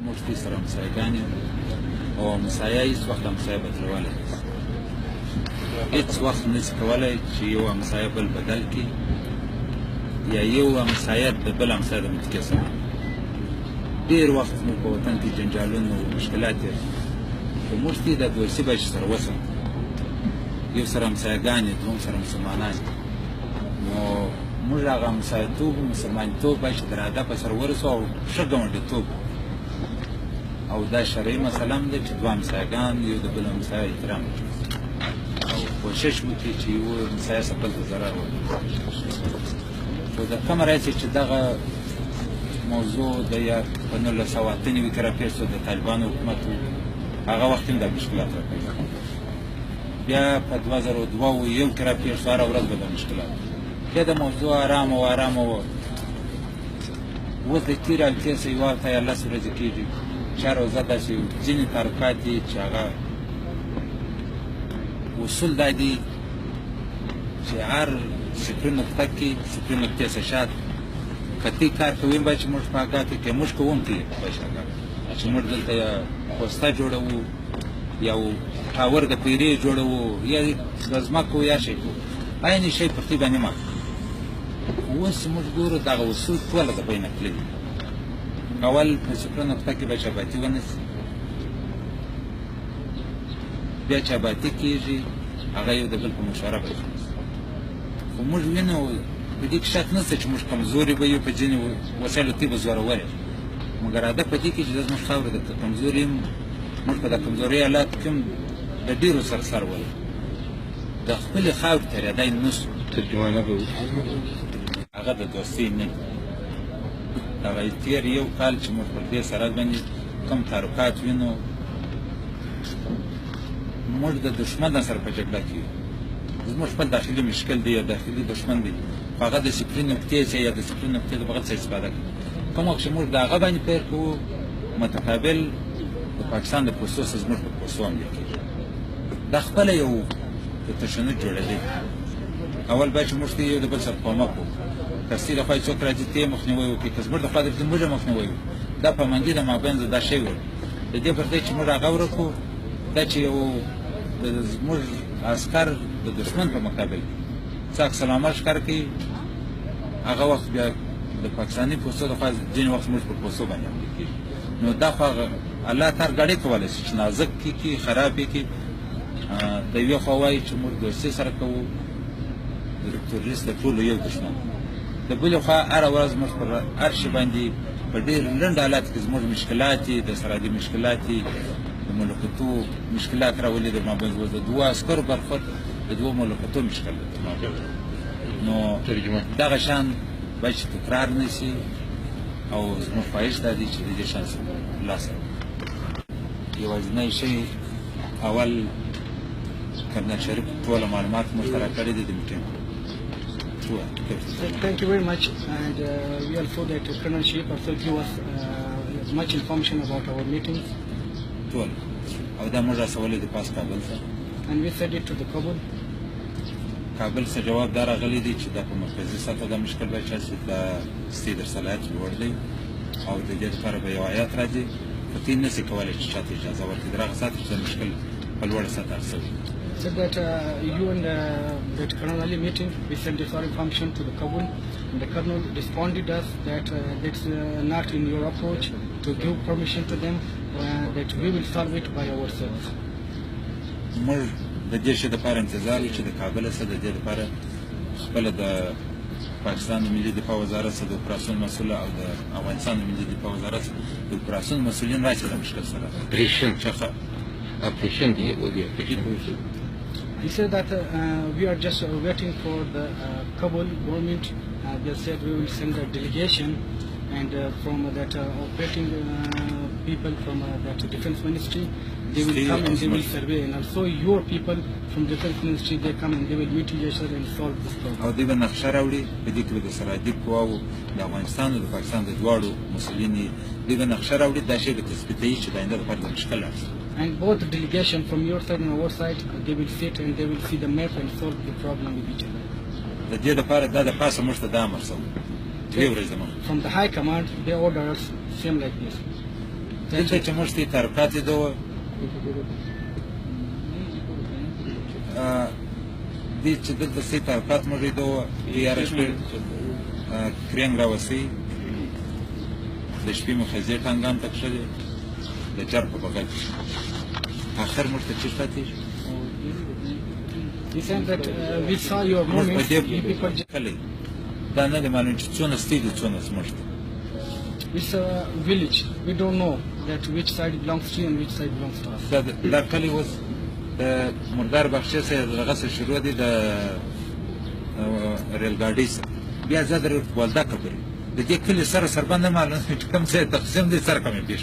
موږ دې سره همسایهګان یو او همسایه هېڅ وخت همسایه بدلولی نه شي. هېڅ وخت نه شي کولی چې یو همسایه بل بدل کړي یا یو همسایه د بل همسایه د منطقې سره. ډېر وخت موږ په وطن کې جنجالونه او مشکلات تېر شوي، خو موږ دې دا دوستي باید چې سره وساتو. یو سره همسایهګان یو، دوم سره مسلمانان یو، نو موږ هغه همسایهتوب مسلمانیتوب باید چې تر هدفه سره ورسو او ښه ګاونډیتوب. او دا شرعي مسله هم ده چې دوه همسایهګان یو د بل همسایه احترام وکړي او کوشش وکړي چې یو همسایه څخه بل ته ضرر ونه رسوي. خو د کومه راهیسې چې دغه موضوع د یا په 1998 کې راپېښ شو، د طالبانو حکومت و، هغه وخت هم دا مشکلات راپېښ شول. بیا په 2002 کې راپېښ شو، هره ورځ به دا مشکلات. بیا د موضوع ارامه وه ارامه وه. اوس د تېرې هفتې څخه یوه هفته یا 10 ورځې کېږي چې هره ورځ داسې ځینې تحرکات دي چې هغه اصول دا دي چې هر صفري نقطه کې صفري نقطې څخه شاته که تی کار کوي باید چې موږ په آګاه کړي، که موږ کوو هم تی باید آګاه کړي چې موږ دلته یا پوسته جوړوو یا ټاور د پیرې جوړوو یا د ځمکو یا شی کوو، عین شی پر تی باندې مه. اوس موږ ګورو دغه اصول ټوله د بینه تللي. اول په صفر نقطه کې به چاباتي ونه سي، بیا چاباتي کېږي هغه یو د بل په مشوره به جوړ سي. خو موږ وینو په دې کې شک نشته چې موږ کمزوري به یو په ځینې وسایلو تی به زورور یو، مګر هدف په دې کې چې زموږ خاوره د کمزوري هم موږ په د کمزوري حالات کې هم د ډېرو سره سر ولرو، د خپلې خاورې تېرېدای نه شو. ترجمانه به وکړي هغه د دوستۍ نه دي. دغه تېر یو کال چې موږ پر دې سرحد باندې کوم تحرکات وینو، موږ د دښمن سره په جګړه کې یو. زموږ خپل داخلي مشکل دی یا داخلي دښمن دی، خو هغه د صفري نقطې څخه یا د صفري نقطې د بغل څخه استفاده کوي. کوم وخت چې موږ د هغه باندې پیل کوو، متقابل د پاکستان د پوستو څخه زموږ پر پوستو حملې کېږي. دا خپله یو د تشنج جوړېدی. اول باید چې موږ ته یو د بل سره کومک وکړو، که ستې له خوا یې څوک راځي ته یې مخنیوی وکړي، که زموږ له خوا درځي موږ یې مخنیوی وکړو. دا پابندي د مابین دا شی ورکړو. د دې پر ځای چې موږ هغه ورکړو، دا چې یو زموږ عسکر د دښمن په مقابل کې څه عکس العمل ښکاره کوي، هغه وخت بیا د پاکستاني پوستو د خوا ځینې وخت موږ پر پوستو باندې حملې کېږي. نو دا خو هغه الله تر ګړۍ کولی شي چې نازک یې کړي، خراب یې کړي. د یوې خوا وایي چې موږ دوستي سره کوو، د تروریست د ټولو یو دښمن، د بلې خوا هره ورځ موږ پر هر شي باندې په ډېر لنډ حالت کې زموږ مشکلات دي، د سرحدي مشکلات دي، د ملکتو مشکلات راولي د مابین. اوس د دوو عسکرو برخورد د دوو ملکتو مشکل دی. نو دغه شان باید چې تکرار نه شي او زموږ خواهش دا دی چې د دې شان لاس یوازینی شی اول کرنل شریف ټوله معلومات موږ ته راکړي دي د میټینګ. Thank you very much, and we also that Colonel Sharif also give us as much information about our meetings. ټول او دا موږ رسولې دي پاس کابل ته. And we sent it to the Kabul. کابل څخه جواب دا راغلی دی چې دا په مرکزي سطح دا مشکل به چې دا ستې در صلاحیت لوړ دی او د دې لپاره به یو هیئت راځي، خو تی نه شي کولی چې چاته اجازه ورکړي تر هغه ساعته چې دا مشکل په لوړه سطح حل شوی. Said that you and that Colonel Ali meeting, we sent this our information to the Kabul, and the Colonel responded us that that's not in your approach to give permission to them, that we will solve it by ourselves. موږ د دې شي دپاره انتظار یو چې د کابل څخه د دې دپاره خپله د پاکستان د ملي دفاع وزارت څخه د اپراسیون مسؤل او د افغانستان د ملي دفاع وزارت څخه د اپراسیون مسؤلین راشي د مشکل سره. اپریشن دی ودی اپریشن. He said that we are just waiting for the Kabul government. They said we will send a delegation, and from that operating people from that defense ministry, they will come and they will survey, and also your people from defense ministry, they come and they will meet each other and solve this problem. او دوی به نقشه راوړي، په دې کې به د سرحدي قواو د افغانستان او د پاکستان د دواړو مسؤلین یې، دوی به نقشه راوړي، دا شی به تثبیتوي چې د آینده لپاره د مشکل حل شي. And both delegation from your side and our side, they will sit and they will see the map and solve the problem with each other. د دې لپاره دا د پاسه موږ ته دا امر شوی دوې ورځې دمخه. From the high command, they order us same like this. دلته چې موږ ته ترکات دوه دې چې دلته سي ترکات موږ دوه یاره شپې کرینګ راوسي، د شپې مو خزې ټانګان ته کښلې د جر په بغل کې. آخر موږ ته چېرته تېږي؟ He said that we saw your movements. You people just... دا نه دی معلوم چې څونه ستې دي څونه زموږ دي. It's a village. We don't know that which side belongs to you and which side belongs to us. دا کلی اوس د مردار باغچې سره دغه څه شروع دی د ریل ګاډي سره، بیا زه در بولدکه پورې د دې کلي سره سربند نه معلوم چې کوم ځای تقسیم دی سره کومې پېښ.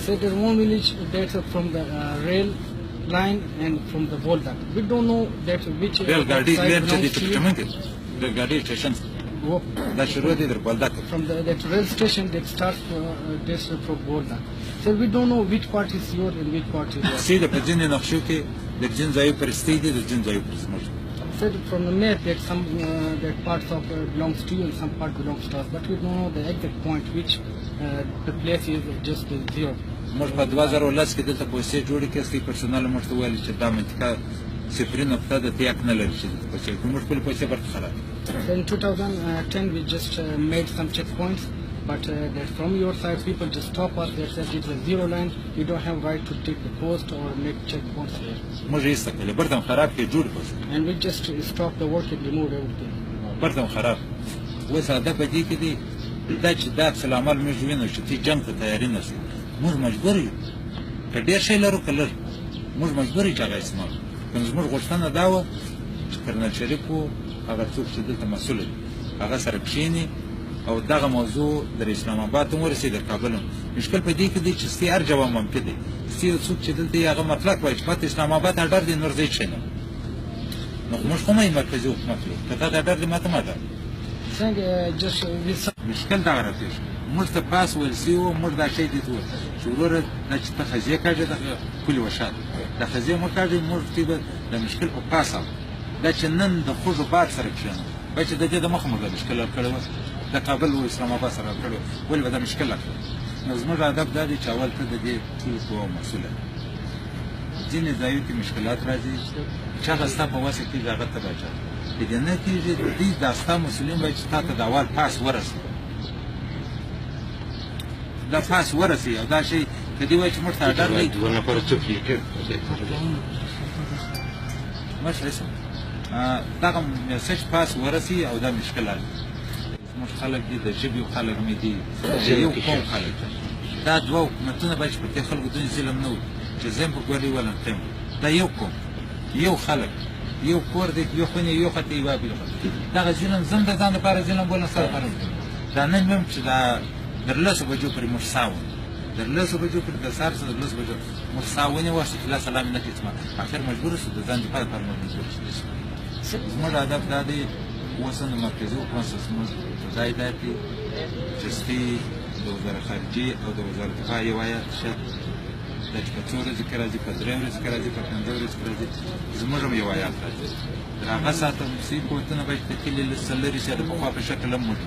So there's one village that's from the rail line and from the Boldak. We don't know that which rail ګاډي side لین چې دی belongs to په you. چمن کې ریل ګاډي سټیشن دا شروع دی در بولدک. From that rail station that starts this from Boldak. So we don't know which part is yours and which part is yours. سیده په ځینې نقشو کې د ځین ځایو پر ستې دي د ځین ځایو پر زموږ. Said from the map that some that parts of belongs to you and some part belongs to us, but we don't know the exact point which the place is just zero. موږ په 2010 کې دلته پوسې جوړې کړې، ستې پرسونل موږ ته وویل چې دا منطقه صفري نقطه ده، ته حق نه لري چې دلته پوسې کړو. موږ خپلې پوسې برته خراب کړې. In 2010 we just made some checkpoints, but that from your side people just stop us. They said it's a zero line, you don't have right to take the post or make checkpoints here. موږ یې ایسته کړلې، برته هم خراب کړې جوړ پوسې. And we just stopped the work and removed everything. برته هم خراب. اوس هدف په دې کې دی دا چې دا عکس العمل موږ وینو چې تی جنګ ته تیاري نه شو، موږ مجبور یو که ډېر شی لرو که لږ، موږ مجبور یو چې هغه استعمال کړو. زموږ غوښتنه دا وه چې کرنل شریف و هغه څوک چې دلته مسؤل دی هغه سره کښېني او دغه موضوع در اسلام آباد هم ورسېد در کابل هم. مشکل په دې کې دی چې ستې هر جواب منفي دی، ستې یو څوک چې دلته یې هغه مطلق وایي چې ماته اسلام آباد اډر دی نور ځای کښېنم. نو خو موږ خو مه مرکزي حکومت یو، که تا ته اډر دی ماته هم اډر. مشکل دغه راپېښ موږ ته پاس ویل سوي وو، موږ دا شی دې ته وویل چې وروره دا چې ته خزې کاږې د پولې وشاته دا خزې مه کاږې، موږ ته به د مشکل په پاس اړو. دا چې نن د خوږو باد سره کښېنو باید چې د دې د مخه موږ دا مشکل حل کړی وه، د کابل و اسلام آباد سره حل کړی وه، ولې به دا مشکل حل کړو؟ نو زموږ هدف دا دی چې اول ته د دې ټولو قواو مسؤله یې. ځینې ځایو کې مشکلات راځي چې هغه ستا په وسه کېږي هغه ته باید چا که دې نه کېږي دوی دا ستا مسؤلین باید چې تا ته د اول پاس ورسوي، دا پاس ورسوي. او دا شی که دوی وایي چې موږ ته اډر دی دوه نفره څوک لیکي مشر دغه میسج پاس ورسي او دا مشکل حل. زموږ خلک دي د ژبې خلک مې دي، د یو قوم خلک دي. دا دوه حکومتونه باید چې پر دې خلکو دونه ظلم نه وکړي چې زه هم په ګولۍ ولم ته هم. دا یو قوم یو خلک یو کور دی، یو خونې یو خطې یوه بل خطې. دغه ظلم زم د ځان لپاره ظلم بولم ستا لپاره. دا نن مې هم چې دا در لسو بجو پورې موږ ساه ونیو، در لسو بجو پورې د سهار څخه در لسو بجو موږ ساه ونیوه چې لا سلام یې نه کړي. اخر مجبور شو د ځان دفاع لپاره موږ مجبور شو. زموږ هدف دا دی اوس هم د مرکزي حکومت څخه زموږ ځای دا دی چې ستې د وزارت خارجې او د وزارت دفاع یو آیات شه دا چې په څو ورځې کې راځي، په درې ورځې کې راځي، په پنځه ورځې کې راځي، زموږ هم یو آیات راځي. تر هغه ساعته مسیحي قوتونه باید د کلي له څه لرې شي د پخوا په شکل هم موږ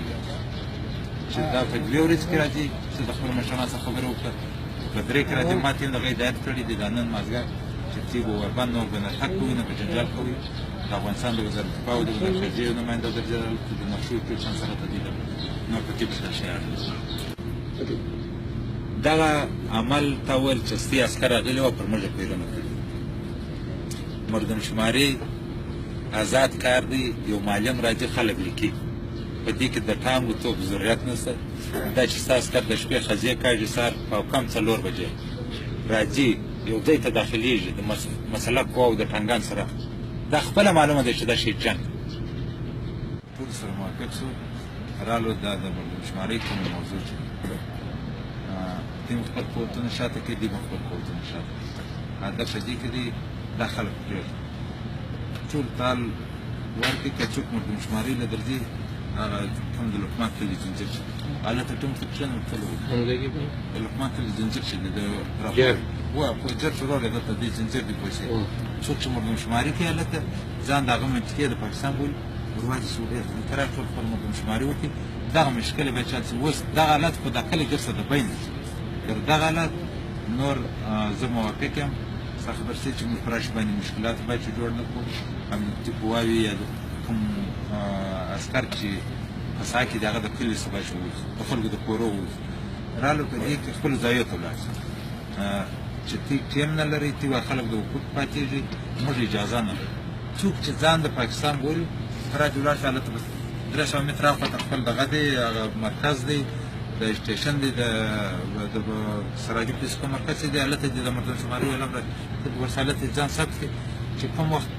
چې دا په دوې ورځې کې راځي چې د خپلو مشرانو سره خبرې وکړه، په درې کې راځي. ما ته یې دغه هدایت کړی دی دا نن مازدیګر چې تی به وربند نور به نه حق کوي نه به جنجال کوي. د افغانستان د وزارت دفاع او د وزارت خارجې نماینده درجه د نقشو ټول سره ته دي نور پکې به دا شی اړ. دغه عمل ته ویل چې ستې عسکر راغلي وه پر موږ یې پیرونه کړي. مردم شماري ازاد کار دی، یو معلم راځي خلک لیکي، په دې کې د ټانګو توپ ضرورت نشته. دا چې ستا عسکر د شپې خزې کاږي سهار په کم 4 بجې راځي یو ځای ته داخلېږي د مسله قواو د ټانګان سره، دا خپله معلومه ده چې دا شی جنګ. ټول سره موافق شو رالو. دا د مردم شمارۍ کومه موضوع چې دې خپل قوتونه شاته کړي، دې خپل قوتونه شاته کړي. هدف په دې کې دی دا خلک پرېږدي ټول تال ورکړي. که څوک مردم شمارۍ له درځي هغه کوم د لقمان کلي ځنځیر چې هلته ټوم ته کښېنم ټول د لقمان کلي ځنځیر چې دی د خو جر شروع دی دلته دې ځنځیر دی پوه شي. څوک چې مردم شماري کوي هلته ځان د هغه منطقې د پاکستان بولي ورواجې چې ډېر کرار ټول خپل مردم شماري وکړي. دغه مشکل به چا چې اوس دغه حالت خو دا کلي ګرځه د بین تر دغه حالت نور زه موافق یم، ستا خبر سي چې موږ په راشي باندې مشکلات باید چې جوړ نه کړو. امنیتي قواوې یا کوم عسکر چې په ساحه کې د هغه د کلي څخه باید چې ووځي، د خلکو د کورو ووځي، رالو په دې کې خپلو ځایو ته ولاړ شي. چې تی ټیم نه لري، تی وایي خلک د حقوق پاتېږي، موږ اجازه نه لرو. څوک چې ځان د پاکستان بولي فراه دې ولاړ شي، هلته به 300 متره هاخوا ته خپل دغه دی، هغه مرکز دی، د سټېشن دی، د سراجي پولیسو کوم مرکز چې دی، هلته دې د مردم شماري اعلان راشي، ته به ورسره هلته ځان ثبت کړي. چې کوم وخت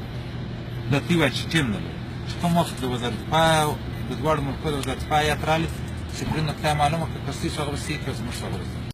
د تی وایي چې ټیم نه لري، چې کوم وخت د وزارت دفاع د دواړو ملکو د وزارت دفاع هیئت راغلی، صفري نقطه یې معلومه کړه، که ستاسو هغه به سي، که زموږ هغه به سي.